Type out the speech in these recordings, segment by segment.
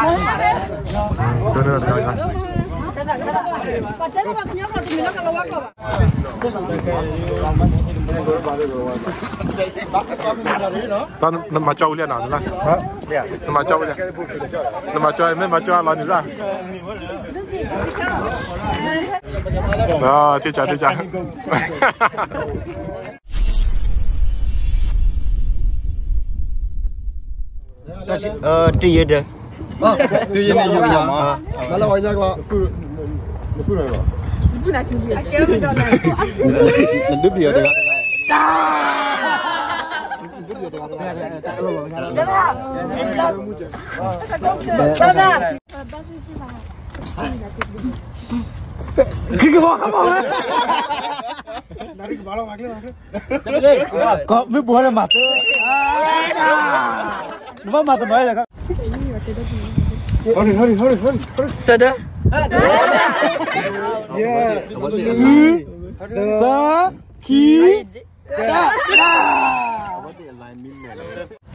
ဒိၣ်န့ၢ်တဂၤတဂၤ တၢ်နမၤကၠီဝံၤလံနီၤ, နမၤကၠီဝံၤလံ, နမၤကၠီမ့ၢ်မၤကၠီလီၤနုၤလၢ်, ထံၣ်ဆးထံၣ်ဆး, တယဲဒၣ်, တယဲန့ၣ်ယိာ်မး, နဒုးပျံၤအီၤတဂၤတဂၤ, ခံကဘီခါမီၢ်ဝဲ, ကမ့ၢ်ဘှီလၢမၤတၢ်, နဘၣ်မၤတနီၤလၢၤ, သၢ, သၢ, ခံ, တၢ်, ထံဒၢ, ဘၣ်လံ, ဘၣ်လံ, ထံဒၢ, ထံဒၢ, ထံဒၢဘၣ်, ထံဒၢဒီးအ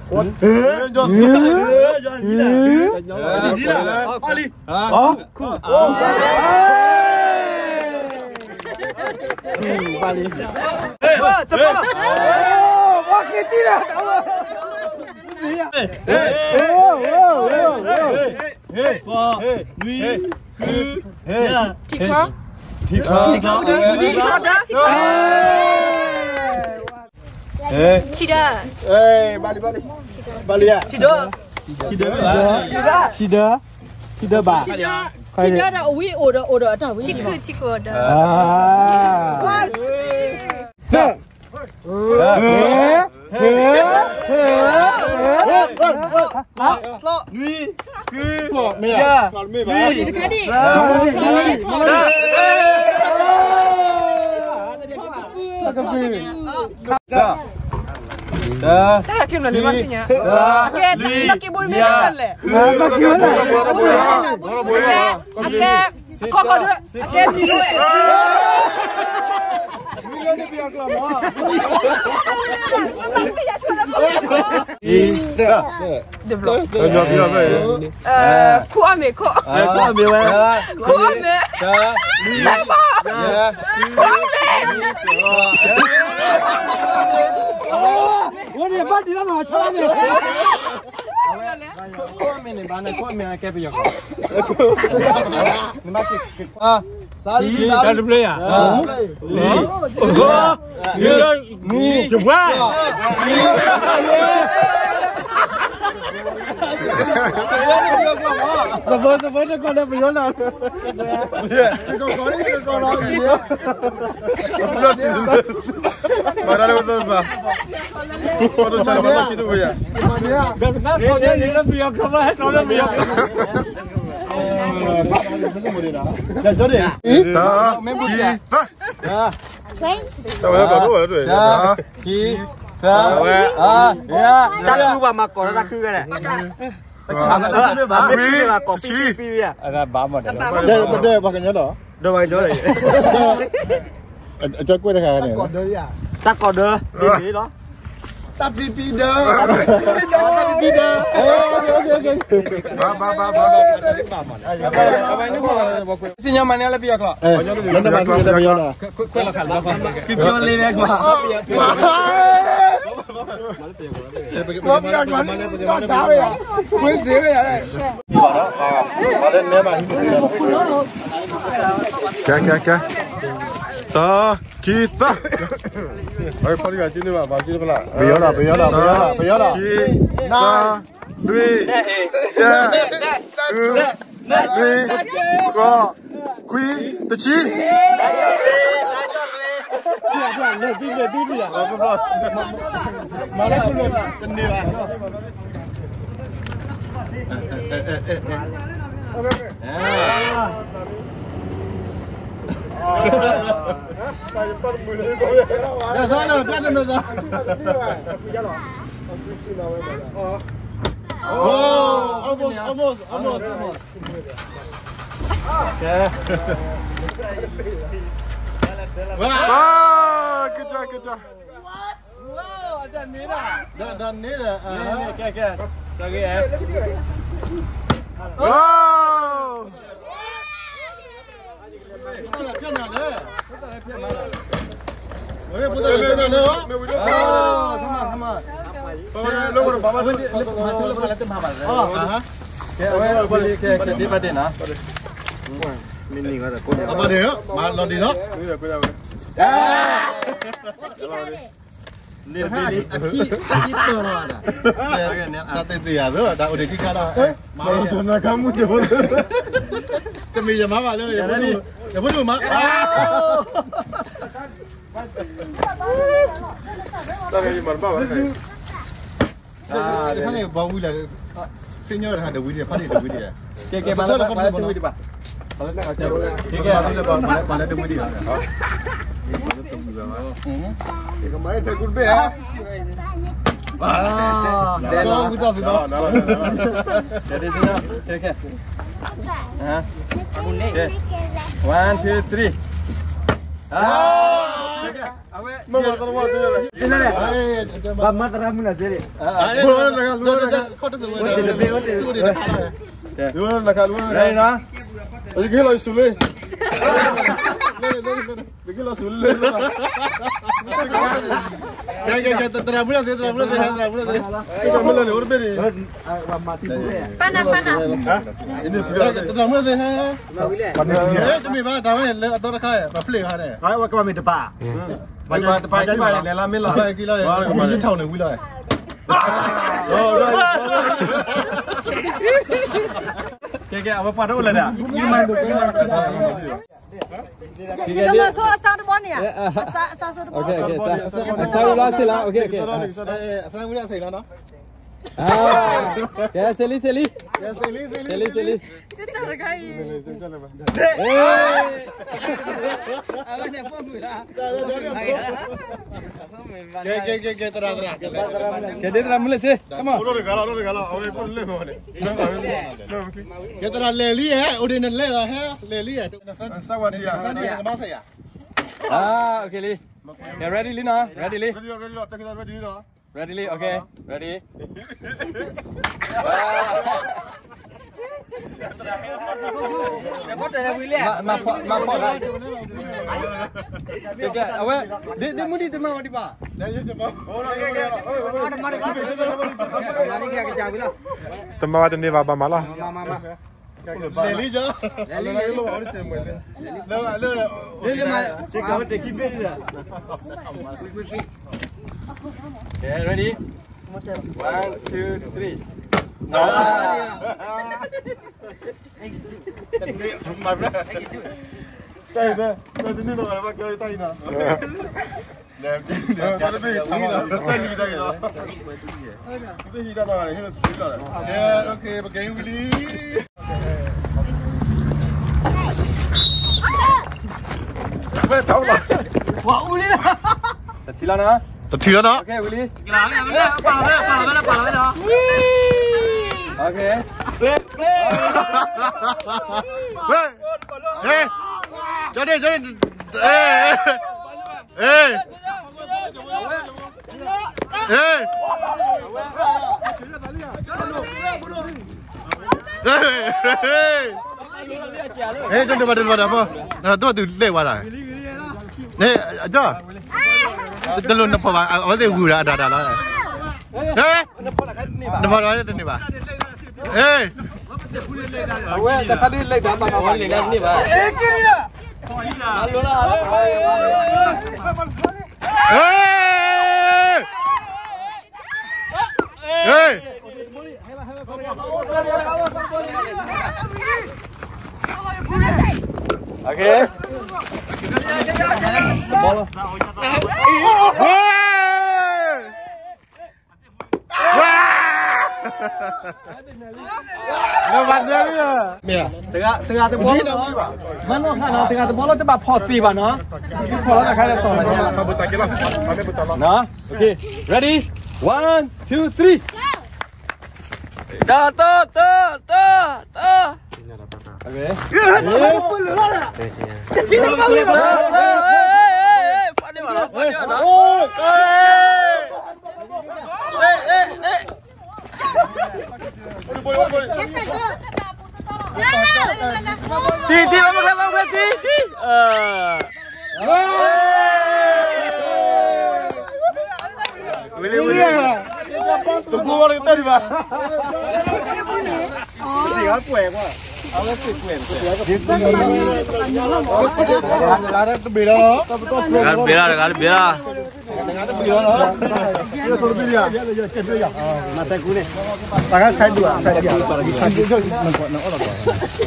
ဝံအိၣ်ဒီးအိၣ်ဒီးအတၢ်ဝံ, ထံဒၢ, နွံ, ဃု, မ့ၢ်ဧါ, တခါဒံး, တၢ်, တၢ်က့ၤမနုၤန့ၣ်ဘၣ်သ့ၣ်ညါ, အကဲ, တၢ်က့ၤဘိမ့ၢ်တၢ်လဲၣ်, အကဲ, အခီခီဒၢ, အကဲမံၤဒၢ, တဘျီ, ခိၣ်အီၣ်မ့ၤခိၣ်, ခိၣ်အီၣ်မ့ၤဝဲ, ခိၣ်အီၣ်မ့ၤ, ခိၣ်အီၣ်မ့ၤ, ဝဲန့ၣ်ဘၣ်ဒံးလၢနမၤဆါန့ၣ်, ခိၣ်အီၣ်မ့ၤန့ၣ် ဘၣ်န့ၣ် ခိၣ်အီၣ်မ့ၤအကဲပယီၤ, နဘၣ်က့ၤ, တၢ်တဘျီယၤ, တဘျီ, သဘိသဘိတကီၢ်လၢပယီၤလီၤ, မၤတၢ်လၢပသဘၣ်, ပတဆၢလၢပသဘၣ်ခံတဝဲယၤ, တၢ်တဘျီ, တၢ်တဘျီ, တၢ်ဝဲဘၣ်ဒိၣ်ဝဲဒိၣ်, တၢ်ခုဘၣ်မၤကီးလၢတၢ်ခုကလဲၣ်, အမ့ၢ်ဘၣ်ကီးလၢတၢ်ခုကလဲၣ်, ပဒဲပှၤကညီဒီး, ဒီး, အကၠီကွဲးတခါန့ၣ်, တၢ်ကီးဒၢ, တၢ်ကီးဒၢ, တၢ်ပံပံဒၢ, တၢ်ပံပံဒၢ, ဘၣ်ဘၣ်ဘၣ်ဘၣ်, စံၣ်ညီၣ်မၤန့ၢ်လၢပယီၤကျိာ်, ပယီၤလံဝဲကွၢ်, ပယီၤကျိာ်န့ၣ် ကီၢ်တၢ်ဝဲယၤ, ကွ့သ့ဝဲယၤ, ကဲကဲကဲ, တၢ်, ခံ, သၢ, ပယီၤဒီး ပယီၤဒီး ပယီၤဒီး, ခံ, သၢ, လွံၢ်, ယဲၢ်, ဃု, နွံ, ဃိး, ခွံ, တဆံ, မၤလၢခိၣ်လိၤတန့ၢ်ဘၣ်, almost, almost, almost. Wow, good job, good job. What? Wow, that made it. That, that made it. Uh-huh. Okay, okay. Okay. Come on, come on. အဘၣ်ဒ့း မၤလီၤဒံးနီၤ တၢ်သ့ၣ်သ့ၣ်ယၤသိး တၢ်အိၣ်ဒံးခံခါဒီး တမ့ၢ်ယမၤဘၣ်လၢ ယဖိဒိၣ်မး တခါန့ၣ် ဘီဝံလၢ စ့ညီတခါ တဝံဒံး ဖးန့ၣ်တဝံဒံး ကဲကဲ မၤလၢ မၤလၢတဝံဒံးဘၣ် ကဲကဲ မၤလၢတဝံဒံး ကဲကဲ one two three ဘၣ်မၤသရၣ်မုၣ်လၢစ့လံ နခါလူဝဲနခါလူဝဲနခါ ယကဟ့ၣ်လီၤယစုလ့ ယကဟ့ၣ်လီၤစုလ့ သရၣ်မုၣ်လၢသ့ သရၣ်မုၣ်လၢသ့ သရၣ်မုၣ်လၢန့ၣ် အိၣ်တဘ့ၣ်န့ၣ် ပနပန သရၣ်မုၣ်လၢသ့ တမ့ၢ်ဘၣ် တၢ်ဝဲန့ၣ် လၢအသီတခါ ပှၤဖျ့ၣ်ခါန့ၣ် ဝဲကဘၣ်မ့ၢ်တပၤ ပှၤတပၤ ပှၤလဲၤလၢမ့ၢ်လီၤ ပှၤကံလီၤ ယထီၣ်န့ၣ်ဝံၤလီၤ ကဲကဲ အဝဲပှၤတအိၣ်လၢၤဒၣ် ယကမၤဆိအစါတဘီန့ၣ်ဧါ အစါ အစါဆိတဘီ အစါဝံၤလီၤစ့လီၤ ကဲ စ့လံ စ့လံ စ့လံ စ့လံ ကဲကဲကဲကဲ သရၣ်သရၣ် ကဲဒ်သရၣ်မုၣ်လၢစ့ come on ကဲသရၣ်လဲၤလံဧါ အိၣ်ဒံးနလဲၤလီၤဟဲ လဲၤလံဧါ စဝၤဒံဧါ okay လံ ready လံနီၤ ready လံ ready လံ okay ready မၤဖီၣ် မၤဖီၣ် ကဲ အဝဲ ဒ့မုၢ်ဒံးတမၤဝဲဒံးဘၣ် တမၤဝဲတန့ၢ်ဘၣ် ဘၣ်မၤလီၤ လဲၤလံ လဲၤလံ လဲၤလံ Okay, ready? One, two, three. တထံၣ်လီၤနီၤ တထံၣ်လီၤနီၤ okay ဝံၤလံ okay ဟဲ ကၠီန့ၣ် ကၠီန့ၣ် ဟဲ ဟဲ ဟဲ ဟဲ တန့ၢ်ဘၣ် တန့ၢ်ဘၣ် တၢ်ဖိ တၢ်သူၣ်လဲၣ်ဝဲဒၣ် ဟဲ အကၠီ တလိၣ်နဖီၣ်ဘၣ် အဝဲသ့ၣ်ဂုာ်ဒီးအတၢ်တၢ်လီၤ ဟဲ နဖီၣ်ဒီးတန့ၢ်ဘၣ် ဟဲ အဝဲတခါဒ်လဲၣ်တၢ်ဘၣ်ဘၣ်ဘၣ်န့ၣ် ဟဲ ဟဲ okay ဝါ လၢဘၣ်ဒဲလံ မ့ၢ် တဂၤ တဂၤတဘီလီၤ မ့ၢ်နီၢ်ခါနီၤ တဂၤတဘီလီၤ တဘၣ်ဖီၣ်သ့ဘၣ်နီၤ ဖီၣ်လီၤတခါလၢတီၢ်လီၤ okay ready one two three တၢ်တၢ်တၢ်တၢ်တၢ် okay ဖးန့ၢ်ဘၣ်လီၤ ဖးန့ၢ်ဘၣ်လီၤ Yes, sir. တံၤ တံၤ ဘၣ်မုၢ်ကျဲ ဘၣ်မုၢ်ကျဲ တံၤ တံၤ အၢ ဝံၤလံ ဝံၤလံ တဘိဘၣ်တကတၢၢ်ဒံးဘၣ် တဂၤတဘ့ၣ်လီၤ တဂၤတဘ့ၣ်လီၤ တဂၤတဘ့ၣ်လီၤ တဂၤတဘ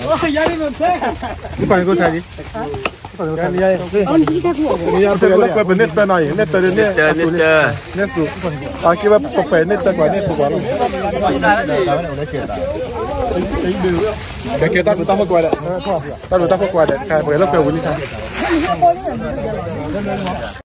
့ၣ်လီၤ ပန့ၢ်တၢ်ကွၢ် ပန့ၢ်တၢ်ကွၢ် န့ၢ်တၢ်ကွၢ် န့ၢ်တၢ်ကွၢ် ကဲ တၢ်ဒိးတၢ်ဖိကွၢ်ဒီး တၢ်ဒိးတၢ်ဖိကွၢ်ဒီး ပကလဲၤလၢကွဲဝံၤလံခါ